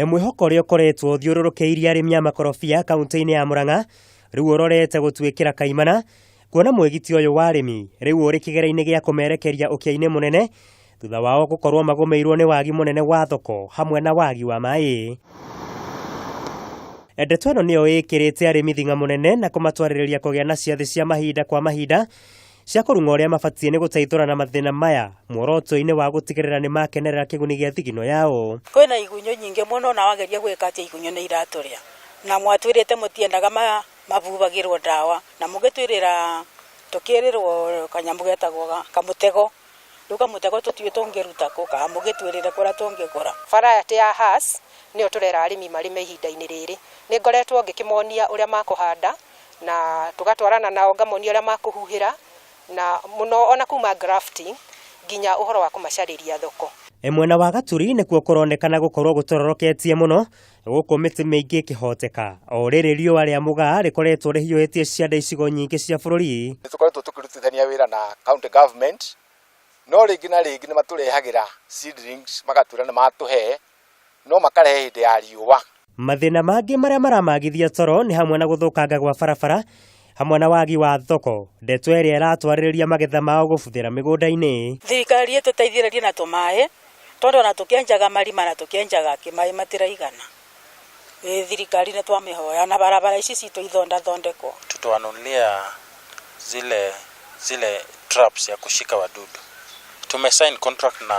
Mwĩhoko ũrĩa ũkoretwo ũthiũrũrũkĩirie arĩmi a makorobia kaunti-inĩ ya Murang'a rĩu ũrorete gũtuĩkĩra kaimana kuona mwĩgitio ũyũ wa arĩmi rĩu ũrĩ kĩgera-inĩ gĩa kũmerekeria ũkĩa-inĩ mũnene thutha wao gũkorwo magũmĩirwo nĩ wagi mũnene wa thoko hamwe na wagi wa maĩ. Ndeto ĩno nĩyo ĩkĩrĩte arĩmi thing'a mũnene na kũmatwarĩrĩria kũgĩa na ciathĩ cia mahinda kwa mahinda cia kũrung'a ũrĩa mabatiĩ nĩ gũteithũrana mathĩna maya muoroto-inĩ wa gũtigĩrĩra nĩ makenerera kĩguni gĩa thigino yao. Kwĩna igunyũ nyingĩ mũno na wageria gwĩka atĩa igunyũ nĩ iratũrĩa na mwatwĩrĩte mũtiendaga mabubagĩrwo ndawa na mũgĩtwĩrĩra tũkĩrĩrwo kanyamũ getagwo kamũtego rĩu kamũtego tũtiũĩ tũngĩruta kũ kana mũgĩtwĩrĩre kũrĩa tũngĩgũra. Variety ya Hass nĩyo tũrera arĩmi marĩme ihinda-inĩ rĩrĩ. Nĩ ngoretwo ngĩkĩmonia ũrĩa makũhanda na tũgatwarana nao ngamonia ũrĩa makũhuhĩra na mũno ona kuma grafting nginya ũhoro wa kũmacarĩria thoko. Mwena wa Gaturi nĩkuo kũronekana gũkorwo gũtororoketie mũno gũkũ mĩtĩ mĩingĩ ĩkĩhoteka o rĩrĩ riũa rĩa mũgaa rĩkoretwo rĩhiũhĩtie cianda icigo nyingĩ cia bũrũri. Nĩ tũkoretwo tũkĩrutithania wĩra na county government no rĩngĩ na rĩngĩ nĩ matũrehagĩra seedlings magatwĩra nĩ matũhe no makarehe hĩndĩ ya riũa. Mathĩna mangĩ marĩa maramagithia toro nĩ hamwe na gũthũkanga gwa barabara hamwe na wagi wa thoko, ndeto ĩrĩa ĩratwarĩrĩria magetha mao gũbuthĩra mĩgũnda-inĩ. Thirikari ĩtũteithĩrĩrie na tũmaĩ tondũ ona tũkĩenjaga marima na tũkĩenjaga kĩ maĩ matiraigana. Ĩ thirikari nĩ twamĩhoya na barabara ici citũ ithondathondekwo. Tutawanunulia zile zile traps ya kushika wadudu. Tumesign contract na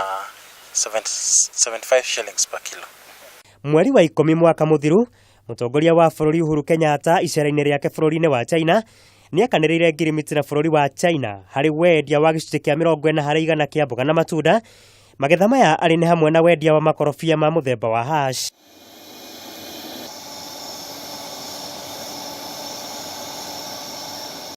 75 shillings per kilo. Mweri wa 10 mwaka mũthiru, mũtongoria wa bũrũri Uhuru Kenyatta icera-inĩ rĩake bũrũri-inĩ wa China nĩakanĩrĩire ngirimiti na bũrũri wa China harĩ wendia wa gĩcunjĩ kĩa 40% kĩa mboga na matunda. Magetha maya arĩ nĩ hamwe na wendia wa makorobia ma mũthemba wa hash.